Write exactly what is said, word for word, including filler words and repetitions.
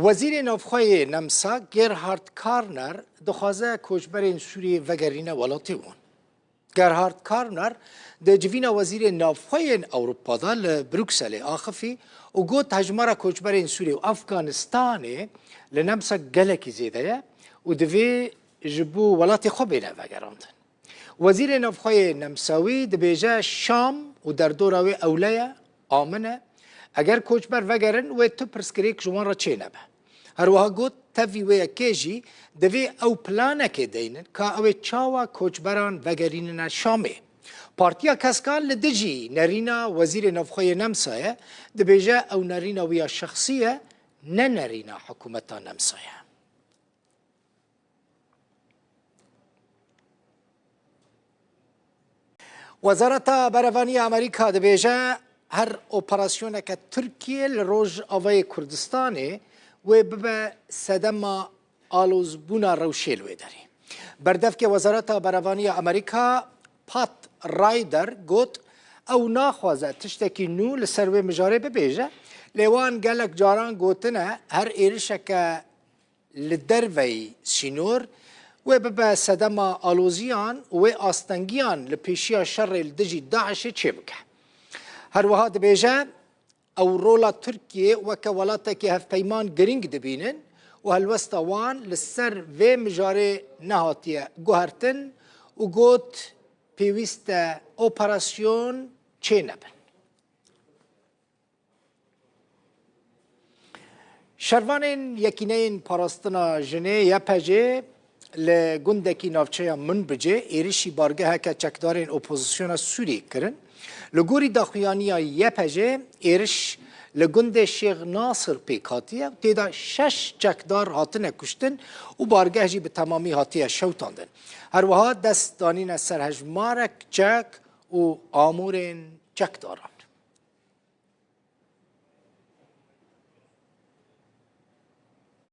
Wezîrê Navxwe yê Nemsa Gerhard Karner dixwaze koçberên Sûriyê vegerîne welatê wan. Gerhard Karner di civîna wezîrên navxwe yên Ewropa de li Brukselê axifî û got, hejmara koçberên Sûriyê û Afganistanê li Nemsa gelekî zêde ye û divê ji bo welatê xwe bêne vegerandin. Wezîrê Navxwe yê Nemsawî dibêje, Şam û derdora wê ewle ye, amin e. Eger koçber vegerin, wê tu pirsgirêk ji wan re çênebe. Her wiha got, tevî wê yekê jî divê ew planekê deynin ka ew ê çawa koçberan vegerînine Şamê. Partiya Keskan li dijî nerîna Wezîrê Navxwe yê Nemsa ye, dibêje ew nerîna wî ya şexsî ye, ne nerîna hikûmeta Nemsa ye. Wezareta Berevanî ya Amerîka dibêje, her operasyoneke Tirkiye li Rojavayê Kurdistanê wê bibe sedema alozbûna rewşê li wê derê. Berdevkê Wezareta Berevanî ya Amerîka Pat Ryder got, ew naxwaze tiştekî nû li ser wê mijarê bibêje, lê wan gelek caran gotine, her êrişeke li derveyî sînor wê bibe sedema aloziyan û wê astengiyan li pêşiya şerê li dijî DAIŞê çêbike. Her wiha dibêje, ew rola Tirkiyê weke welatekî hevpeyman girîng dibînin û helwesta wan li ser vê mijarê nehatiye guhertin û got, pêwîst e operasyon çênebin. Şervanên Yekîneyên Parastina Jinê, Y P J, li gundekî navçeya Minbicê êrişî bargeheke çekdarên opozisyona Sûriyê kirin. Li gorî daxuyaniya Y P J, êriş li gundê Şêx Nasir pêk hatiye û tê de şeş çekdar hatine kuştin û bargeh jî bi temamî hatiye şewitandin. Her wiha dest danîne ser hejmarek çek û amûrên çekdaran.